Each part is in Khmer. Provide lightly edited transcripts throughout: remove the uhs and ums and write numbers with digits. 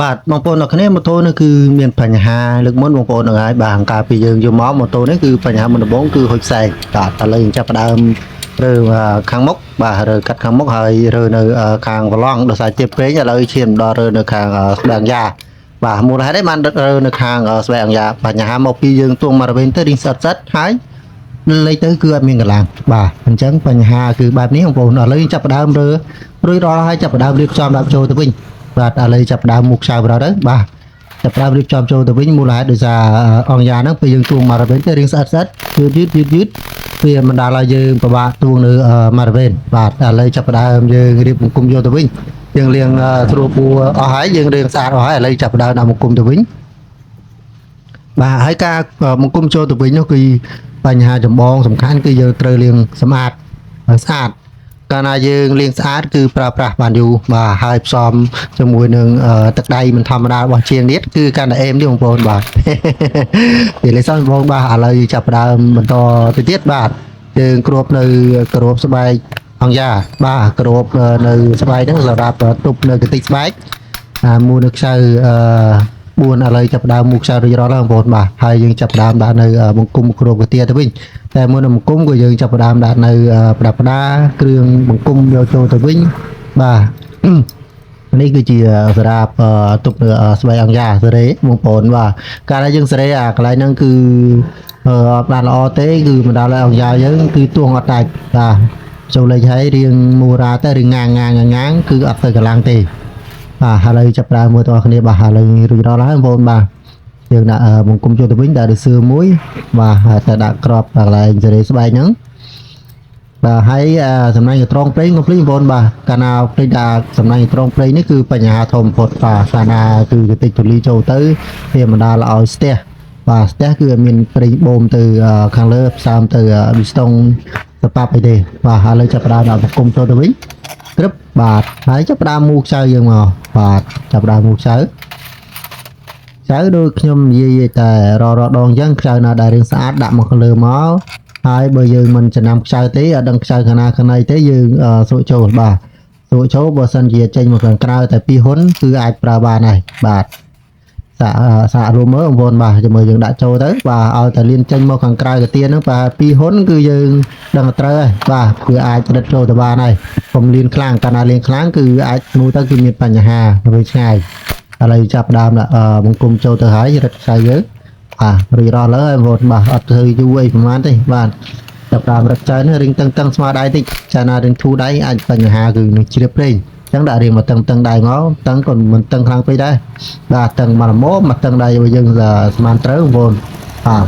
បាទបងប្អូនអ្នកគ្នាម៉ូតូនេះគឺមានបញ្ហាលើកមុនបងប្អូននឹងហើយបាទកាលពីយើងយកមកម៉ូតូនេះគឺបញ្ហាមុនដំបូងគឺហុចផ្សែងបាទឥឡូវយើងចាប់ផ្ដើមរើខាងមុខបាទរើកាត់ខាងមុខហើយរើនៅខាងប្រឡងដោយសារជាប្រេងឥឡូវឈានដល់រើនៅខាងស្បែកយ៉ាបាទមូលហេតុអីបានរើនៅខាងស្បែកយ៉ាបញ្ហាមកពីយើងទួងមករវិញទៅរៀងស្អិតស្អិតហើយលេខទៅគឺអត់មានកម្លាំងបាទអញ្ចឹងបញ្ហាគឺបែបនេះបងប្អូនឥឡូវយើងចាប់ផ្ដើមរើរួចរាល់ហើយចាប់ផ្ដើមរៀបចំដាក់ចូលទៅវិញបាទឥឡូវចាប់ផ្ដើមមុខខ្សៅបណ្ដោយទៅបាទចាប់ផ្ដើមរៀបចំចូលទៅវិញមូលហេតុដោយសារអង្គយ៉ាហ្នឹងពេលយើងទួងមករវិញទៅរៀងស្អិតស្អិតយឺតយឺតយឺតយឺតវាបណ្ដាលឲ្យយើងពិបាកទួងនៅមករវិញបាទឥឡូវចាប់ផ្ដើមយើងរៀបបង្គំយកទៅវិញយើងលាងស្រួលបួអស់ហើយយើងរៀងស្អាតអស់ហើយឥឡូវចាប់ផ្ដើមដាក់បង្គំទៅវិញ បាទហើយការបង្គំចូលទៅវិញនោះគឺបញ្ហាចម្បងសំខាន់គឺយើងត្រូវលាងសម្អាតឲ្យស្អាតកាលណាយើងលាងស្អាតគឺប្រើប្រាស់បានយូរបាទហើយផ្សំជាមួយនឹងទឹកដៃមិនធម្មតារបស់ជាងនេះគឺកាន់តែអេមនេះបងប្អូនបាទ និយាយលេងសើចបងប្អូនបាទឥឡូវយើងចាប់ផ្ដើមបន្តទៅទៀតបាទយើងគ្របនៅគ្របស្បែកអង្គយ៉ាបាទគ្របនៅស្បែកហ្នឹងសម្រាប់ទប់នៅកតិចស្បែក អាមួយនៅខ្សៅអឺ4ឥឡូវចាប់ផ្ដើមមូខ្សៅរួចរាល់ហើយបងប្អូនបាទហើយយើងចាប់ផ្ដើមដាក់នៅបង្គំគ្របកាទាទៅវិញតែមុននឹងបង្គំក៏យើងចាប់ផ្ដើមដាក់នៅប្រដាប់ប្រដាគ្រឿងបង្គំយកចូលទៅវិញបាទ នេះគឺជាសម្រាប់ទុកនៅស្បែកអង្គយ៉ាសេរីបងប្អូនបាទកាលណាយើងសេរីអាកន្លែងហ្នឹងគឺអត់បានល្អទេគឺមិនដល់ឲ្យអង្គយ៉ាយើងគឺទួងអត់ដាច់បាទចូលលេខហើយរៀងមូរ៉ាទៅរៀងងាងងាងងាងគឺអត់ទៅកម្លាំងទេ បាទឥឡូវចាប់ផ្ដើមមើលតគ្នាបាទឥឡូវរួចរាល់ហើយបងប្អូនបាទយើងដាក់បង្គំចូលទៅវិញដាក់ដូចសឿមួយបាទហើយតែដាក់ក្របកន្លែងសេរីស្បែកហ្នឹងបាទហើយសំណាញ់ត្រង់ព្រេងកុំភ្លេចបងប្អូនបាទកាលណាភ្លេចដាក់សំណាញ់ត្រង់ព្រេងនេះគឺបញ្ហាធំបំផុតបាទកាលណាគឺកតិចទូលីចូលទៅវាបណ្ដាលឲ្យស្ទះបាទស្ទះគឺអត់មានព្រេងបូមទៅខាងលើផ្សើមទៅប៊ីស្តុងសប៉ាប់អីទេបាទឥឡូវចាប់ផ្ដើមដាក់បង្គំចូលទៅវិញ ក្រឹបបាទហើយចាប់ផ្ដើមមូខ្ចៅយើងមកបាទចាប់ផ្ដើមមូខ្ចៅខ្ចៅដូចខ្ញុំនិយាយតែររដងអញ្ចឹងខ្ចៅណាដែលរៀងស្អាតដាក់មកខាងលើមកហើយបើយើងមិនចំណាំខ្ចៅទេអត់ដឹងខ្ចៅខាងណាខាងណីទេយើងសួកចូលបាទសួកចូលបើសិនជាចេញមកខាងក្រៅតែពីរហ៊ុនគឺអាចប្រើបានហើយបាទសាកសាករួមមើលបងប្អូនបាទជាមួយយើងដាក់ចូលទៅបាទឲ្យតែលៀនចេញមកខាងក្រៅកាទៀនហ្នឹងបាទពីរហ៊ុនគឺយើងដឹងតែត្រូវហើយបាទគឺអាចរឹតចូលទៅបានហើយកុំលៀនខ្លាំងកាលណាលៀនខ្លាំងគឺអាចមូលទៅគឺមានបញ្ហាទៅឆ្ងាយឥឡូវចាប់ផ្ដើមដាក់បង្គំចូលទៅហើយរឹតខ្សែយើងបាទរួចរាល់ហើយបងប្អូនបាទអត់ធ្វើយូរអីប្រហែលទេបាទចាប់ផ្ដើមរឹតខ្សែនេះរៀងតឹងតឹងស្មើដៃតិចចាណារៀងធូរដៃអាចបញ្ហាគឺនឹងជ្រាបប្រេងអញ្ចឹងដាក់រៀងមកតឹងតឹងដៃមកតឹងក៏មិនតឹងខ្លាំងពេកដែរបាទតឹងមកល្មមមកតឹងដៃឲ្យយើងស្មានត្រូវបងប្អូន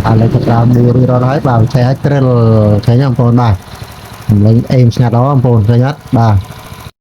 បាទឥឡូវចាប់ផ្ដើមមួយរួចរាល់ហើយបាទឆេះឲ្យត្រិលឃើញទេបងប្អូនបាទសម្លេងអេមស្ងាត់ល្អបងប្អូនឃើញអត់បាទ